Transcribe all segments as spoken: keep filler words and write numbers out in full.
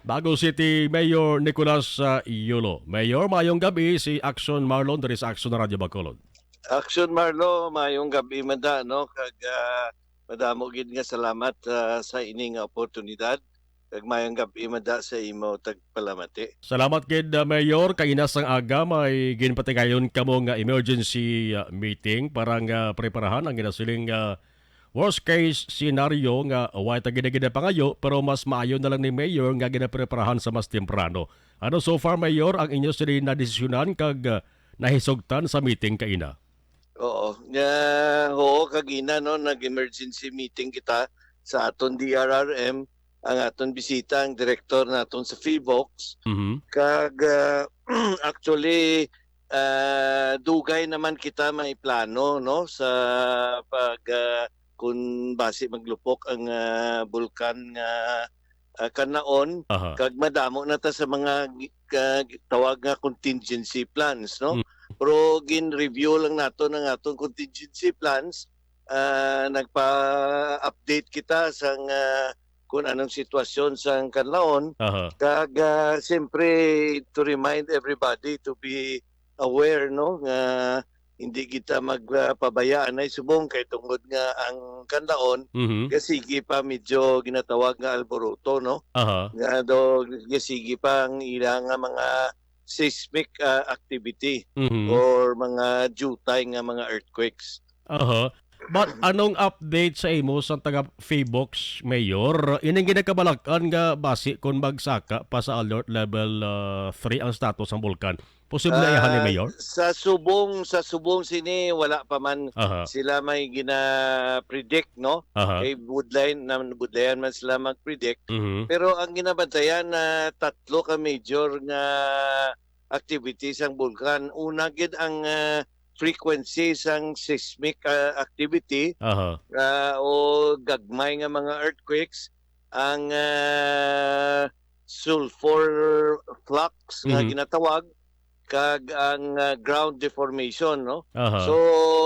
Bago City Mayor Nicolas, ah, Yulo. Mayor, mayong gabi, si Action Marlon diri sa Action Radio Bacolod. Action Marlo, mayong gabi man da, no? Kag, ah, madamo gid nga salamat, ah, sa ini nga oportunidad. Kag mayong gabi man da sa imo tagpalamati. Salamat gid, ah, Mayor. Kaina sang aga may ginpatigayon kamo nga emergency, ah, meeting para nga preparahan ang ginasiling, ah, worst case scenario nga way ta gid ginapangayo, pero mas maayo na lang ni Mayor nga ginapreparahan sa mas temprano. Ano so far, Mayor, ang inyo sini nadesisyonan kag, ah, nahisugtan sa meeting kaina? Oo. Nga, oo, kagina, no, nag-emergency meeting kita sa aton D R R M, ang aton bisita, ang direktor naton sa PHIVOLCS. Mhm. Kag, ah, actually, ah, dugay naman kita may plano, no, sa pag, ah, kun basi maglupok ang, ah, bulkan nga, ah, Kanlaon, Aha. kag madamo na ta sa mga gi-, ka-, tawag nga contingency plans, no? Mm. Pero gin-review lang nato ang aton contingency plans. Ah, nagpa-update kita sang, ah, kung anong sitwasyon sang Kanlaon. Aha. Kag, ah, siyempre, to remind everybody to be aware, no, nga hindi kita magpabayaan ay subong kay tungod nga ang Kanlaon Mhm. gasigi pa medyo ginatawag nga alboroto, no? Aha. Nga do, gasigi pa ang ila nga mga seismic, ah, activity Mhm. or mga jutay nga mga earthquakes. Aha. But anong update sa imo sa taga PHIVOLCS, Mayor? Ining ginakabalakan nga basi kung magsaka pa sa alert level, ah, three ang status sang bulkan. Posible na iya ni Ah, Mayor? Sa subong, sa subong sini, wala pa man Aha. sila may gina-predict, no? Aha. Kay budlay na, budlayan man sila mag-predict. Mhm. Pero ang ginabantayan na tatlo ka major nga activities ang bulkan. Una gid ang, ah, frequency sang seismic, ah, activity, Aha. ah, o gagmay nga mga earthquakes, ang, ah, sulfur flux nga Mhm. ginatawag, kag ang, ah, ground deformation, no? Aha. So,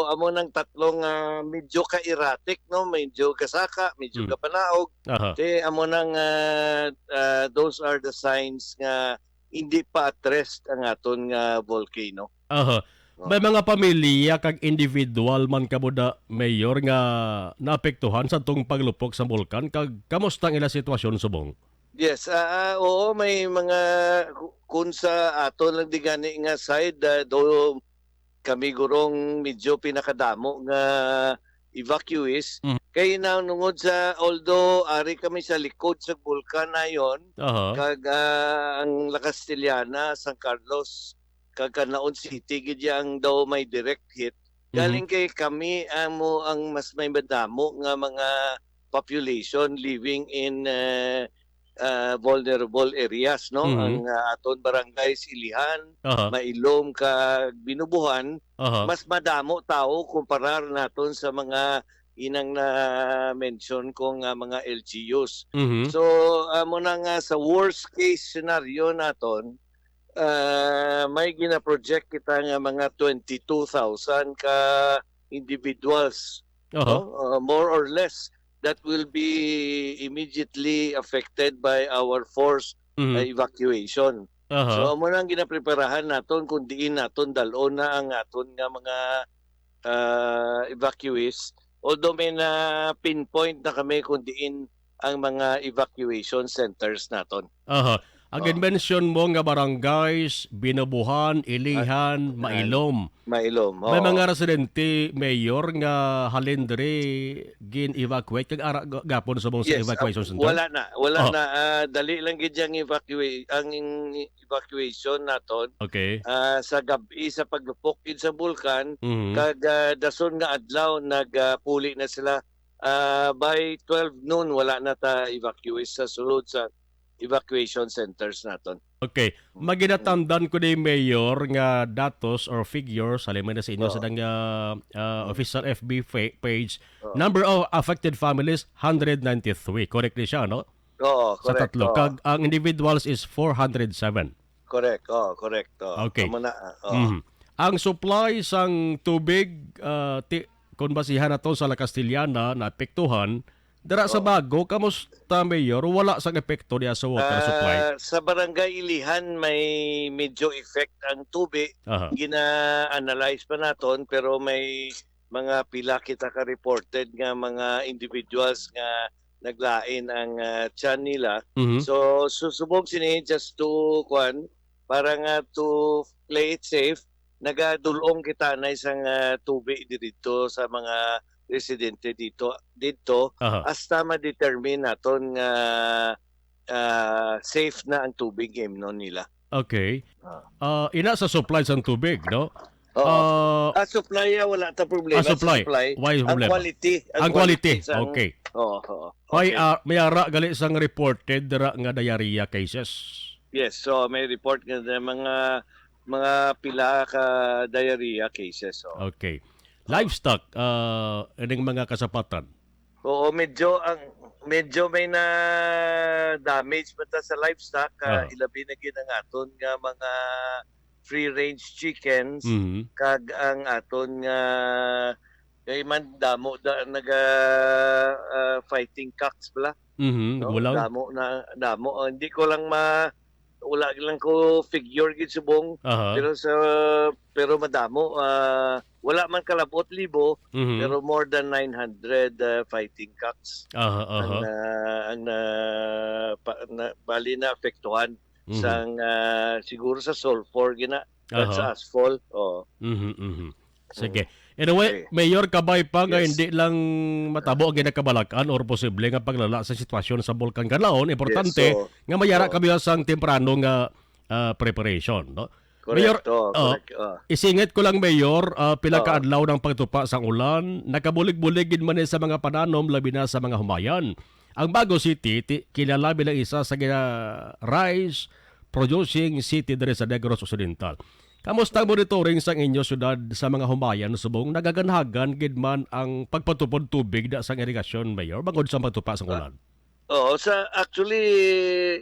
amo nang tatlong, ah, medyo ka-erratic, no? Medyo kasaka, medyo Mm. kapanaog. Aha. Te, amo nang, ah, ah, those are the signs nga hindi pa addressed ang aton nga volcano. Aha. Oh. May mga pamilya kag individual man kamo da, Mayor, nga naapektuhan sa tong paglupok sa bulkan, kag kamusta ang ila sitwasyon subong? Yes, ah, ah, oo, may mga ku-, kun sa aton lang di gani nga side, ah, do kami gurong medyo pinakadamo nga evacuees. Mhm. Kay na, nungod sa, although ari kami sa likod sa bulkan nayon, Aha. kag, ah, ang La Castellana, San Carlos, kag Canlaon City, gid ya ang daw may direct hit. Mhm. Galing kay kami, amo ang mas may madamo nga mga population living in, eh, ah, vulnerable areas, no? Mhm. Ang, ah, aton barangays Ilijan, Aha. Mailom, kag Binubuhan, Aha. mas madamo tawo kumparar naton sa mga inang na-mention ko nga mga L G Us. Mhm. So, amo na nga sa worst case scenario naton, ah, may gina-project kita nga mga twenty-two thousand ka individuals, Aha. no? Ah, more or less, that will be immediately affected by our forced, Mhm. ah, evacuation. Aha. So, amo na ang ginapreparahan naton kung diin naton dal-on na ang aton nga mga, ah, evacuees. Although may na-pinpoint na kami kung diin ang mga evacuation centers naton. Aha. Ang Oo. ginmention mo nga barangays, Binubuhan, Ilijan, Ah, ah, Mailom. Mailom, May oo. mga residente, Mayor, nga halin diri gin-evacuate kag ara ga-, gapon subong sa Yes, evacuation ah, center? wala na, wala Oh. na, ah, dali lang gid yang evacua-, ang evacuation naton. Okay. Ah, sa gab-i sa paglupok gid sa bulkan, Mhm. kag, ah, dason nga adlaw nag, ah, puli na sila. Ah, by twelve noon, wala na ta evacuees sa sulod sa evacuation centers naton. Okay. Mm. Maginatamdan ko ni Mayor nga datos or figures, halin man na sa inyo Oo. sa dang, ah, ah, Mm. official F B fa-, page. Oo. Number of affected families, hundred ninety-three. Correct ni siya, no? Oo, Sa correct. tatlo. Oo. Kag ang individuals is four hundred seven. Correct. Oo, correct. Oo. Okay. Amo na, ah, oo. Mhm. Ang supply sang tubig, ah, ti-, kung basihan nato sa La Castellana, naapektuhan, Dira sa Oo. Bago, kamusta, Mayor? Wala sang epekto diya sa water supply? Ah, sa Barangay Ilihan, may medyo effect ang tubi. Aha. Gina-analyze pa naton, pero may mga pila kita ka reported nga mga individuals nga naglain ang, ah, tiyan nila. Mhm. So, susubong sini just to, kuwan, para nga to play it safe, nagadul-ong kita na isang, ah, tubi didto sa mga residente dito, dito, Aha. hasta ma-determine naton nga, ah, safe na ang tubig nga imnon nila. Okay. Ah. Ah, ina sa supply sang tubig, no? Oo. Ah, Ah, supply, ah, wala ta problema Ah, sa supply. supply. Why Ang problema? quality, ang Ang quality. quality sang Okay. Oo, oo. Why, Okay. ah, may ara gali sang reported dira nga diarrhea cases? Yes, so may report nga na mga, mga pila ka diarrhea cases, oh. Okay. Oh. Livestock, ah, ining mga kasapatan? Oo, medyo ang, medyo may na damage pa ta sa livestock, ah, Ah. ilabi na gid ang aton nga mga free-range chickens, Mhm. kag ang aton nga, kay man damo da, naga, ah, fighting cocks bala. Mhm, No? Nagulaw. Damo na, damo. Ah, hindi ko lang ma-, wala lang ko figure gid subong. Aha. Pero sa, pero madamo, ah, wala man kalabot libo, Mhm. pero more than nine hundred, ah, fighting cocks Aha, ang aha. na, ang na, pa, na, bali na apektuhan Mhm. sang, ah, siguro sa sulfur gina, at Aha. sa asphalt. Oh. Mhm, mhm. Sige. Mm. Anyway, Okay. Mayor, kabay pa nga Yes. hindi lang matabo ang ginakabalakan or posible nga paglala sa sitwasyon sa Bulkan Kanlaon, importante Yes, so, nga mayara oh. kami sang temprano nga, ah, preparation, no? Correct, Mayor, oh, oh, correct, oh. isingit ko lang, Mayor, ah, pila ka Oh. adlaw ng pagtupa sang ulan, nakabulig-bulig gid man ni sa mga pananom, labi na sa mga humayan. Ang Bago City, ti-, kilala bilang isa sa gina-, rice producing city diri sa Negros Occidental. Kamusta ang monitoring sang inyo syudad sa mga humayan subong nagaganhagan gid man ang pagpatupod tubig da sang irigasyon, Mayor, bangod sa pagtupa sang Ah, ulan? oo, sa, actually,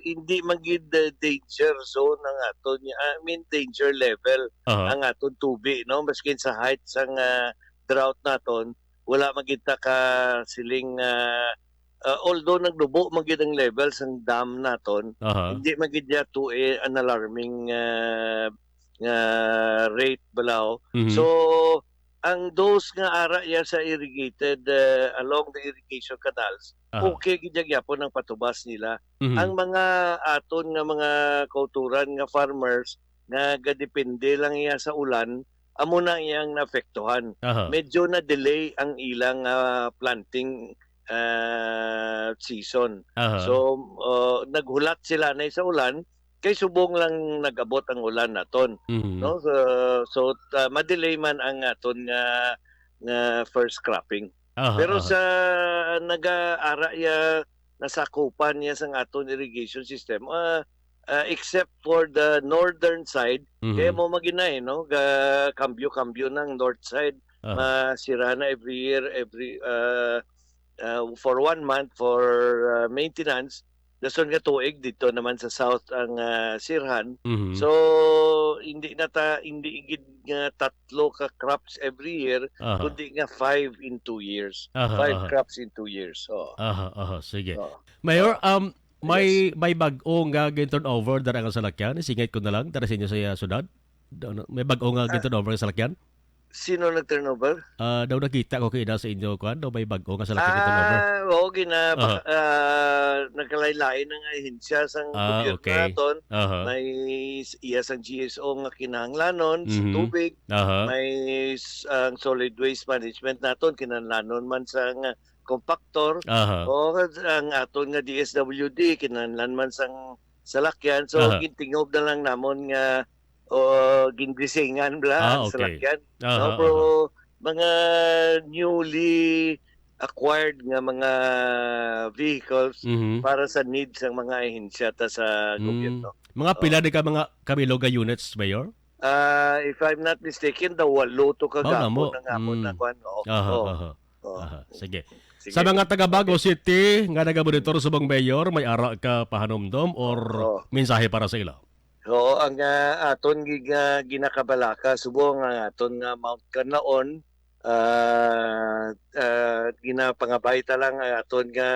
hindi man gid, uh, danger zone ang aton, I mean, danger level Aha. ang aton tubi, no? Maskin sa height sang, ah, drought naton, wala man gid ta ka siling, ah, ah, although nagnubo man gid ang level sang dam naton, Aha. hindi man gid niya to, eh, an alarming, ah, nga rate balaw. Mhm. So, ang those nga ara iya sa irrigated, ah, along the irrigation canals, Aha. okay gid ya gyapon ang patubas nila. Mhm. Ang mga aton nga mga kauturan nga farmers nga gadepende lang iya sa ulan, amo na iyang naapektuhan. Aha. Medyo na-delay ang ilang, ah, planting, ah, season. Aha. So, ah, naghulat sila na sa ulan, kay subong lang nag-abot ang ulan naton, Mhm. no? So, so, ah, ma-delay man ang aton nga, nga first cropping. Aha, Pero aha. sa nagaara iya, nasakupan niya sang aton irrigation system, ah, ah, except for the northern side, Mhm. kaya mo maginay, no? Ga-, kambyo-kambyo ng north side. Aha. Masira na every year, every, ah, ah, for one month for, ah, maintenance. Dason nga tuig dito naman sa south ang, ah, sirhan. Mhm. So, hindi na ta, hindi gid nga tatlo ka crops every year, Aha. kundi nga five in two years. Aha, Five aha. crops in two years. Oo. Aha, aha, sige. Oo. Mayor, Oo. um, may, Yes. may bag-o nga gin-turnover dara nga salakyan? Isingit ko na lang, dara sa inyo sa, ah, syudad? Daw na, may bag-o nga Ah. gin-turnover nga salakyan? Sino nag-turnover? Ah, daw nakita ko kay ina sa inyo, kuwan, daw may bag-o nga salakyan gin-turnover. Ah, oo, gina-, Aha. ah, nagkalain-lain ang ahensya sang Ah, gobyerno okay. naton. Aha. May s-, iya sang G S O nga kinahanglanon sa Mhm. tubig. Aha. May s-, ang solid waste management naton, kinahanglanon man sang compactor. Aha. O ang aton nga D S W D, kinahanglan man sang salakyan. So, Aha. gintingob na lang namon nga, o, ginbrisingan bala Ah, ang okay. salakyan. Aha, No? Pero aha. mga newly acquired nga mga vehicles Mhm. para sa needs sang mga ahensya ta sa Mm. gobyerno. Mga pila Oo. di ka mga kabilog nga units, Mayor? Ah, if I'm not mistaken, daw walo to ka Mao na gapon mo. ang amon Mm. na kwan, oo. Aha, Oo. aha. Oo. Aha. Sige. Sige. Sa mga taga Bago Okay. City nga nagamonitor subong, Mayor, may ara ka pahanumdom or Oo. mensahe para sa ila? Oo, ang, ah, aton gi-, nga ginakabalaka subong ang aton nga Mount Canlaon, ah, ah, ginapangabay ta lang ang aton nga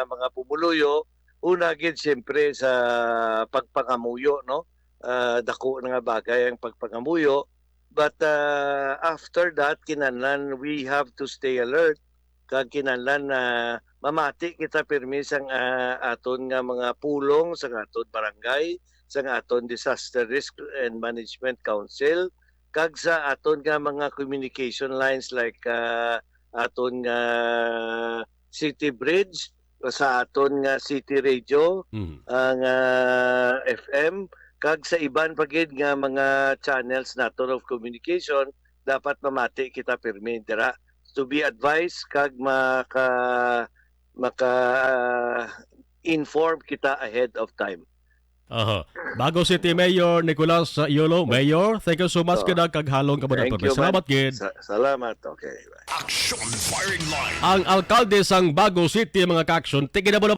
mga pumuluyo, una gid siyempre sa pagpangamuyo, no? Ah, dako na nga bagay ang pagpangamuyo, but, ah, after that, kinahanglan we have to stay alert, kag kinahanglan na mamati kita pirmi sang, ah, aton nga mga pulong sang aton barangay, sang aton Disaster Risk and Management Council, kag sa aton nga mga communication lines like, ah, aton nga City Bridge, sa aton nga City Radio, Mhm. ang, ah, F M, kag sa iban pa gid nga mga channels naton of communication, dapat mamati kita pirmi dira to be advised kag maka-, maka, ah, inform kita ahead of time. Aha. Bago City Mayor Nicolas, uh, Yolo, Mayor, thank you so much Oh. Kada kaghalong ka mo Thank nato. You, man. Salamat gid. Sa-, salamat. Okay. Action Firing Line. Ang alkalde sang Bago City, mga ka-action, tigina mo